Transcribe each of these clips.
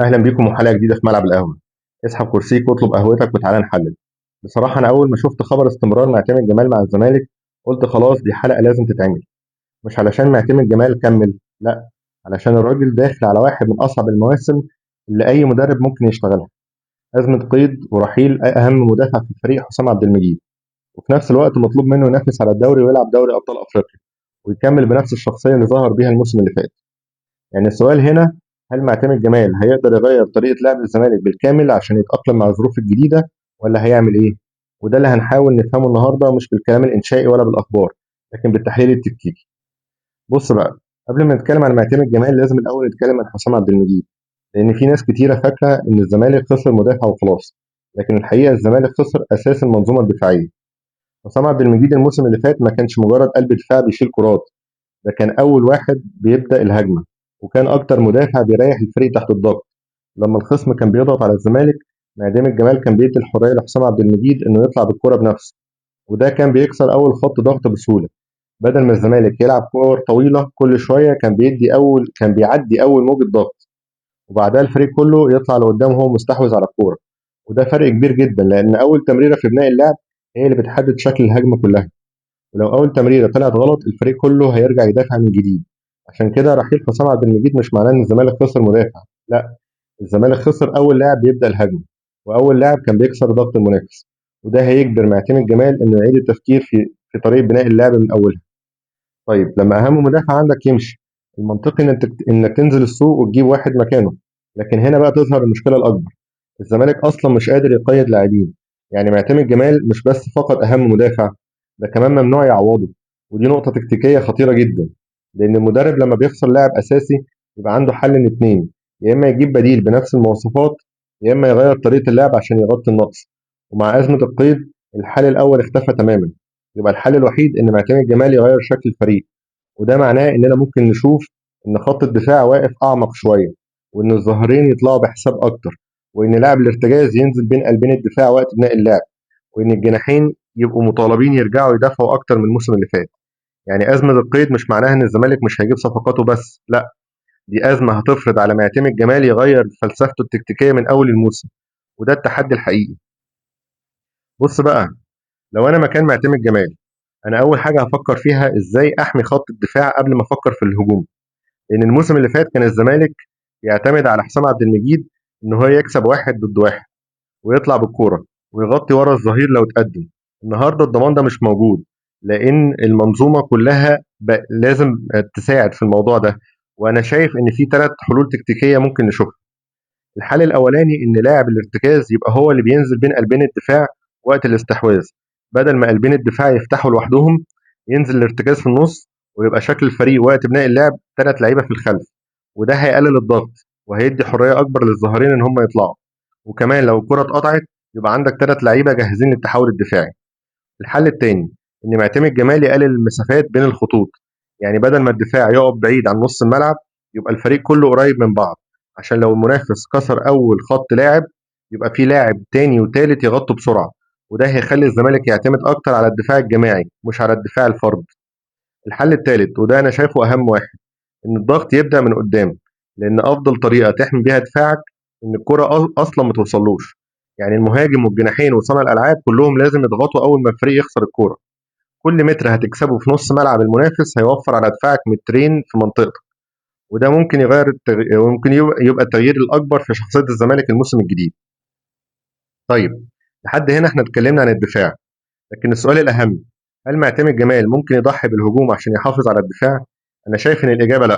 اهلا بيكم وحلقه جديدة في ملعب القهوة. اسحب كرسيك واطلب قهوتك وتعالى نحلل. بصراحة انا اول ما شفت خبر استمرار معتمد جمال مع الزمالك قلت خلاص دي حلقة لازم تتعمل. مش علشان معتمد جمال كمل، لا، علشان الراجل داخل على واحد من اصعب المواسم اللي اي مدرب ممكن يشتغلها. ازمة قيد ورحيل اهم مدافع في الفريق حسام عبد المجيد، وفي نفس الوقت مطلوب منه ينافس على الدوري ويلعب دوري ابطال افريقيا ويكمل بنفس الشخصية اللي ظهر بيها الموسم اللي فات. يعني السؤال هنا، هل معتمد جمال هيقدر يغير طريقة لعب الزمالك بالكامل عشان يتأقلم مع الظروف الجديدة ولا هيعمل إيه؟ وده اللي هنحاول نفهمه النهارده، مش بالكلام الإنشائي ولا بالأخبار، لكن بالتحليل التكتيكي. بص بقى، قبل ما نتكلم عن معتمد جمال لازم الأول نتكلم عن حسام عبد المجيد، لأن في ناس كتيرة فاكرة إن الزمالك خسر مدافع وخلاص، لكن الحقيقة الزمالك خسر أساس المنظومة الدفاعية. حسام عبد المجيد الموسم اللي فات ما كانش مجرد قلب دفاع بيشيل كرات، ده كان أول واحد بيبدأ الهجمة، وكان أكتر مدافع بيريح الفريق تحت الضغط. لما الخصم كان بيضغط على الزمالك، معدام الجمال كان بيدي الحرية لحسام عبد المجيد إنه يطلع بالكرة بنفسه، وده كان بيكسر أول خط ضغط بسهولة. بدل ما الزمالك يلعب كور طويلة كل شوية، كان بيعدي أول موجة ضغط، وبعدها الفريق كله يطلع لقدام وهو مستحوذ على الكورة. وده فرق كبير جدا، لأن أول تمريرة في بناء اللعب هي اللي بتحدد شكل الهجمة كلها، ولو أول تمريرة طلعت غلط الفريق كله هيرجع يدافع من جديد. عشان كده رحيل حسام عبد المجيد مش معناه إن الزمالك خسر مدافع، لا، الزمالك خسر أول لاعب بيبدأ الهجمة، وأول لاعب كان بيكسر ضغط المنافس. وده هيجبر معتمد جمال إنه يعيد التفكير في طريقة بناء اللعب من أولها. طيب لما أهم مدافع عندك يمشي، المنطقي إنك تنزل السوق وتجيب واحد مكانه، لكن هنا بقى تظهر المشكلة الأكبر. الزمالك أصلا مش قادر يقيد لاعبين، يعني معتمد جمال مش بس فقد أهم مدافع، ده كمان ممنوع يعوضه. ودي نقطة تكتيكية خطيرة جدا، لأن المدرب لما بيخسر لاعب أساسي يبقى عنده حل من اتنين: يا إما يجيب بديل بنفس المواصفات، يا إما يغير طريقة اللعب عشان يغطي النقص. ومع أزمة القيد الحل الأول اختفى تماما، يبقى الحل الوحيد إن معتمد جمال يغير شكل الفريق. وده معناه إننا ممكن نشوف إن خط الدفاع واقف أعمق شوية، وإن الظهيرين يطلعوا بحساب أكتر، وإن لاعب الارتجاز ينزل بين قلبين الدفاع وقت بناء اللعب، وإن الجناحين يبقوا مطالبين يرجعوا يدافعوا أكتر من الموسم اللي فات. يعني أزمة القيد مش معناها إن الزمالك مش هيجيب صفقاته بس، لا، دي أزمة هتفرض على معتمد جمال يغير فلسفته التكتيكية من أول الموسم، وده التحدي الحقيقي. بص بقى، لو أنا مكان معتمد جمال، أنا أول حاجة هفكر فيها إزاي أحمي خط الدفاع قبل ما أفكر في الهجوم. لأن الموسم اللي فات كان الزمالك يعتمد على حسام عبد المجيد إن هو يكسب واحد ضد واحد ويطلع بالكورة ويغطي ورا الظهير لو اتقدم. النهارده الضمان ده مش موجود، لأن المنظومة كلها لازم تساعد في الموضوع ده. وأنا شايف إن في 3 حلول تكتيكية ممكن نشوفها. الحل الأولاني إن لاعب الارتكاز يبقى هو اللي بينزل بين قلبين الدفاع وقت الاستحواذ، بدل ما قلبين الدفاع يفتحوا لوحدهم، ينزل الارتكاز في النص، ويبقى شكل الفريق وقت بناء اللعب 3 لعيبة في الخلف، وده هيقلل الضغط وهيدي حرية أكبر للظهيرين إن هم يطلعوا. وكمان لو الكرة اتقطعت يبقى عندك 3 لعيبة جاهزين للتحول الدفاعي. الحل التاني إن معتمد جمال يقلل المسافات بين الخطوط، يعني بدل ما الدفاع يقف بعيد عن نص الملعب يبقى الفريق كله قريب من بعض، عشان لو المنافس كسر أول خط لاعب يبقى في لاعب تاني وتالت يغطوا بسرعة، وده هيخلي الزمالك يعتمد أكتر على الدفاع الجماعي مش على الدفاع الفرد. الحل التالت، وده أنا شايفه أهم واحد، إن الضغط يبدأ من قدام، لأن أفضل طريقة تحمي بيها دفاعك إن الكرة أصلا ما توصلوش. يعني المهاجم والجناحين وصانع الألعاب كلهم لازم يضغطوا أول ما الفريق يخسر الكورة. كل متر هتكسبه في نص ملعب المنافس هيوفر على دفاعك مترين في منطقتك، وده ممكن يغير وممكن يبقى التغيير الأكبر في شخصية الزمالك الموسم الجديد. طيب لحد هنا احنا اتكلمنا عن الدفاع، لكن السؤال الأهم، هل معتمد جمال ممكن يضحي بالهجوم عشان يحافظ على الدفاع؟ أنا شايف إن الإجابة لا،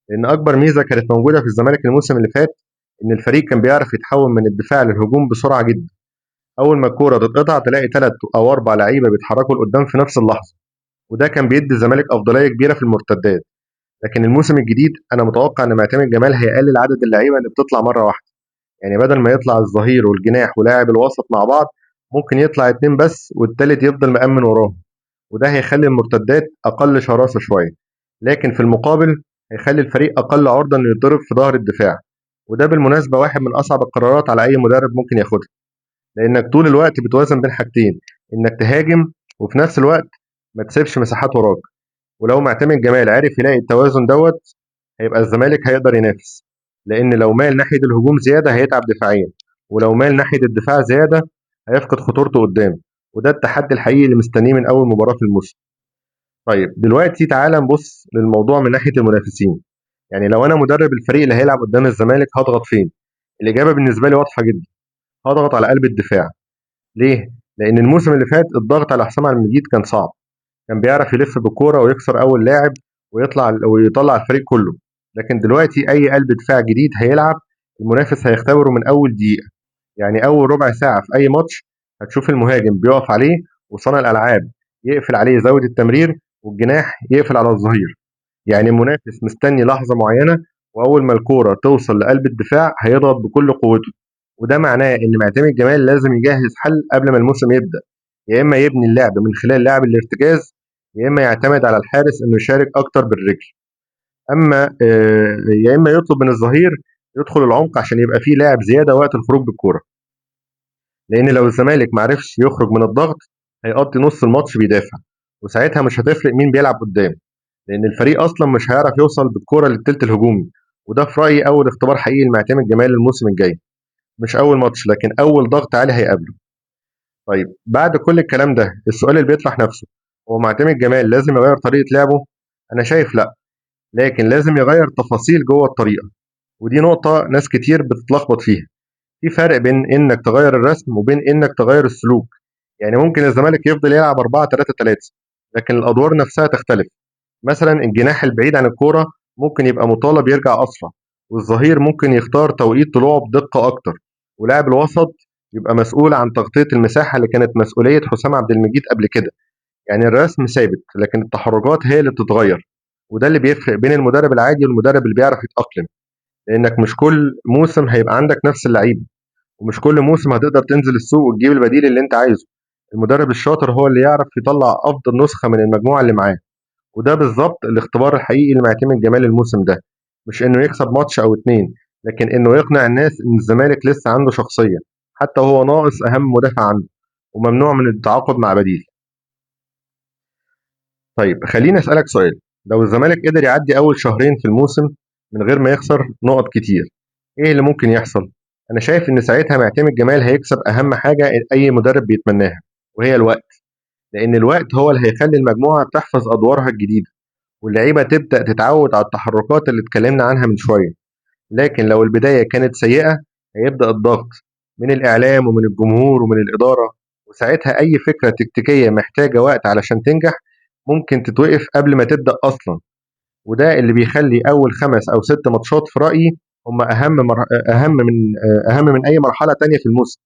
لأن أكبر ميزة كانت موجودة في الزمالك الموسم اللي فات إن الفريق كان بيعرف يتحول من الدفاع للهجوم بسرعة جدا. أول ما الكورة تتقطع تلاقي 3 أو 4 لعيبة بيتحركوا لقدام في نفس اللحظة، وده كان بيدي الزمالك أفضلية كبيرة في المرتدات. لكن الموسم الجديد أنا متوقع إن معتمد جمال هيقلل عدد اللعيبة اللي بتطلع مرة واحدة، يعني بدل ما يطلع الظهير والجناح ولاعب الوسط مع بعض ممكن يطلع 2 بس والتالت يفضل مأمن وراهم، وده هيخلي المرتدات أقل شراسة شوية، لكن في المقابل هيخلي الفريق أقل عرضة إنه يتضرب في ظهر الدفاع. وده بالمناسبة واحد من أصعب القرارات على أي مدرب ممكن ياخدها، لأنك طول الوقت بتوازن بين حاجتين، إنك تهاجم وفي نفس الوقت ما تسيبش مساحات وراك. ولو معتمد جمال عرف يلاقي التوازن دوت هيبقى الزمالك هيقدر ينافس. لأن لو مال ناحية الهجوم زيادة هيتعب دفاعيا، ولو مال ناحية الدفاع زيادة هيفقد خطورته قدام، وده التحدي الحقيقي اللي مستنيه من أول مباراة في الموسم. طيب دلوقتي تعال نبص للموضوع من ناحية المنافسين. يعني لو أنا مدرب الفريق اللي هيلعب قدام الزمالك هضغط فين؟ الإجابة بالنسبة لي واضحة جدا، هضغط على قلب الدفاع. ليه؟ لأن الموسم اللي فات الضغط على حسام عبد المجيد كان صعب، كان بيعرف يلف بالكورة ويكسر أول لاعب ويطلع الفريق كله. لكن دلوقتي أي قلب دفاع جديد هيلعب المنافس هيختبره من أول دقيقة. يعني أول ربع ساعة في أي ماتش هتشوف المهاجم بيقف عليه، وصانع الألعاب يقفل عليه زاوية التمرير، والجناح يقفل على الظهير. يعني المنافس مستني لحظة معينة، وأول ما الكورة توصل لقلب الدفاع هيضغط بكل قوته. وده معناه إن معتمد جمال لازم يجهز حل قبل ما الموسم يبدأ، يا إما يبني اللعب من خلال لعب الارتكاز، يا إما يعتمد على الحارس إنه يشارك أكتر بالرجل، أما يا إما يطلب من الظهير يدخل العمق عشان يبقى فيه لاعب زيادة وقت الخروج بالكورة. لأن لو الزمالك معرفش يخرج من الضغط هيقضي نص الماتش بيدافع، وساعتها مش هتفرق مين بيلعب قدام، لأن الفريق أصلا مش هيعرف يوصل بالكورة للتلت الهجومي. وده في رأيي أول اختبار حقيقي لمعتمد جمال الموسم الجاي، مش أول ماتش لكن أول ضغط عالي هيقابله. طيب بعد كل الكلام ده السؤال اللي بيطرح نفسه، هو معتمد جمال لازم يغير طريقة لعبه؟ أنا شايف لأ، لكن لازم يغير تفاصيل جوه الطريقة، ودي نقطة ناس كتير بتتلخبط فيها. في فرق بين إنك تغير الرسم وبين إنك تغير السلوك. يعني ممكن الزمالك يفضل يلعب 4-3-3 لكن الأدوار نفسها تختلف. مثلا الجناح البعيد عن الكورة ممكن يبقى مطالب يرجع أسرع، والظهير ممكن يختار توقيت طلوعه بدقة أكتر، ولاعب الوسط يبقى مسؤول عن تغطية المساحة اللي كانت مسؤولية حسام عبد المجيد قبل كده. يعني الرسم ثابت لكن التحركات هي اللي بتتغير، وده اللي بيفرق بين المدرب العادي والمدرب اللي بيعرف يتأقلم. لأنك مش كل موسم هيبقى عندك نفس اللعيبة، ومش كل موسم هتقدر تنزل السوق وتجيب البديل اللي انت عايزه. المدرب الشاطر هو اللي يعرف يطلع أفضل نسخة من المجموعة اللي معاه، وده بالظبط الاختبار الحقيقي اللي معتمد جمال الموسم ده، مش انه يكسب ماتش او اتنين، لكن انه يقنع الناس ان الزمالك لسه عنده شخصية حتى وهو ناقص اهم مدافع عنده وممنوع من التعاقد مع بديل. طيب خليني اسالك سؤال، لو الزمالك قدر يعدي اول شهرين في الموسم من غير ما يخسر نقط كتير، ايه اللي ممكن يحصل؟ انا شايف ان ساعتها معتمد جمال هيكسب اهم حاجة اي مدرب بيتمناها، وهي الوقت. لان الوقت هو اللي هيخلي المجموعة تحفظ ادوارها الجديدة، واللعيبة تبدأ تتعود على التحركات اللي اتكلمنا عنها من شوية. لكن لو البداية كانت سيئة هيبدأ الضغط من الإعلام ومن الجمهور ومن الإدارة، وساعتها أي فكرة تكتيكية محتاجة وقت علشان تنجح ممكن تتوقف قبل ما تبدأ أصلا. وده اللي بيخلي أول 5 أو 6 ماتشات في رأيي هم أهم من أي مرحلة تانية في الموسم،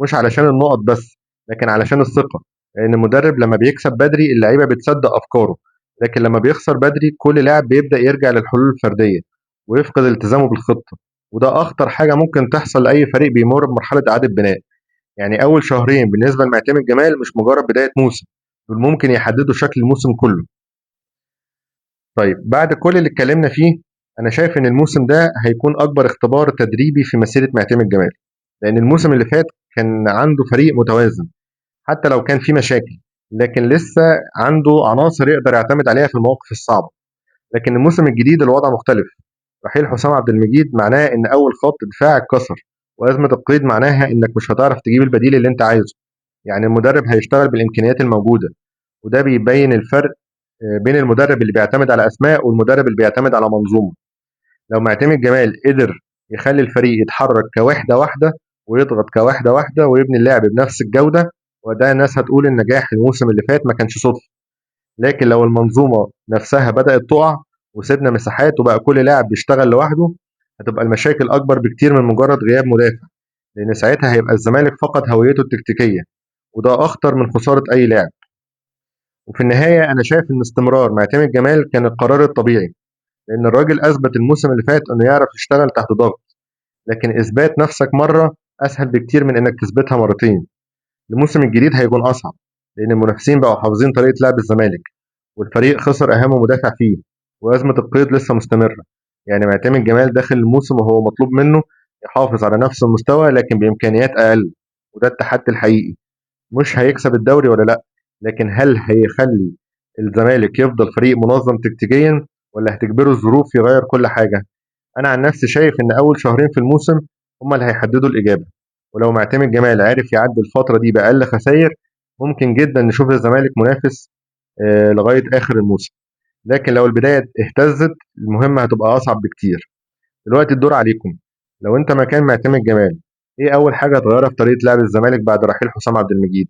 مش علشان النقط بس، لكن علشان الثقة. لأن المدرب لما بيكسب بدري اللعيبة بتصدق أفكاره، لكن لما بيخسر بدري كل لاعب بيبدأ يرجع للحلول الفردية ويفقد التزامه بالخطة، وده أخطر حاجة ممكن تحصل لأي فريق بيمر بمرحلة إعادة بناء. يعني أول شهرين بالنسبة لمعتمد جمال مش مجرد بداية موسم، دول ممكن يحددوا شكل الموسم كله. طيب بعد كل اللي اتكلمنا فيه، أنا شايف إن الموسم ده هيكون أكبر اختبار تدريبي في مسيرة معتمد جمال، لأن الموسم اللي فات كان عنده فريق متوازن حتى لو كان فيه مشاكل، لكن لسه عنده عناصر يقدر يعتمد عليها في المواقف الصعبة. لكن الموسم الجديد الوضع مختلف. رحيل حسام عبد المجيد معناه إن أول خط دفاع اتكسر، وأزمة القيد معناها إنك مش هتعرف تجيب البديل اللي أنت عايزه. يعني المدرب هيشتغل بالإمكانيات الموجودة، وده بيبين الفرق بين المدرب اللي بيعتمد على أسماء والمدرب اللي بيعتمد على منظومة. لو معتمد جمال قدر يخلي الفريق يتحرك كوحدة واحدة ويضغط كوحدة واحدة ويبني اللعب بنفس الجودة، وده الناس هتقول النجاح الموسم اللي فات ما كانش صدفة. لكن لو المنظومة نفسها بدأت تقع وسيبنا مساحات وبقى كل لاعب بيشتغل لوحده، هتبقى المشاكل أكبر بكتير من مجرد غياب مدافع، لأن ساعتها هيبقى الزمالك فقد هويته التكتيكية، وده أخطر من خسارة أي لاعب. وفي النهاية أنا شايف إن استمرار معتمد جمال كان القرار الطبيعي، لأن الراجل أثبت الموسم اللي فات إنه يعرف يشتغل تحت ضغط، لكن إثبات نفسك مرة أسهل بكتير من إنك تثبتها مرتين. الموسم الجديد هيكون أصعب، لأن المنافسين بقوا حافظين طريقة لعب الزمالك، والفريق خسر أهم مدافع فيه، وأزمة القيد لسه مستمرة. يعني معتمد جمال داخل الموسم وهو مطلوب منه يحافظ على نفس المستوى لكن بإمكانيات أقل، وده التحدي الحقيقي. مش هيكسب الدوري ولا لأ، لكن هل هيخلي الزمالك يفضل فريق منظم تكتيكيا، ولا هتجبره الظروف يغير كل حاجة؟ أنا عن نفسي شايف إن أول شهرين في الموسم هما اللي هيحددوا الإجابة، ولو معتمد جمال عرف يعدي الفترة دي بأقل خسائر ممكن جدا نشوف الزمالك منافس لغاية آخر الموسم. لكن لو البداية اهتزت المهمة هتبقى أصعب بكتير. دلوقتي الدور عليكم، لو أنت مكان معتمد جمال إيه أول حاجة هتغيرها في طريقة لعب الزمالك بعد رحيل حسام عبد المجيد؟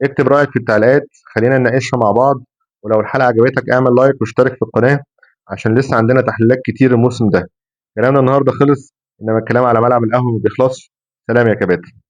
اكتب رأيك في التعليقات، خلينا نناقشها مع بعض. ولو الحلقة عجبتك اعمل لايك واشترك في القناة عشان لسه عندنا تحليلات كتير الموسم ده. كلامنا النهارده خلص، إنما الكلام على ملعب القهوة ما بيخلصش. سلام يا كباتن.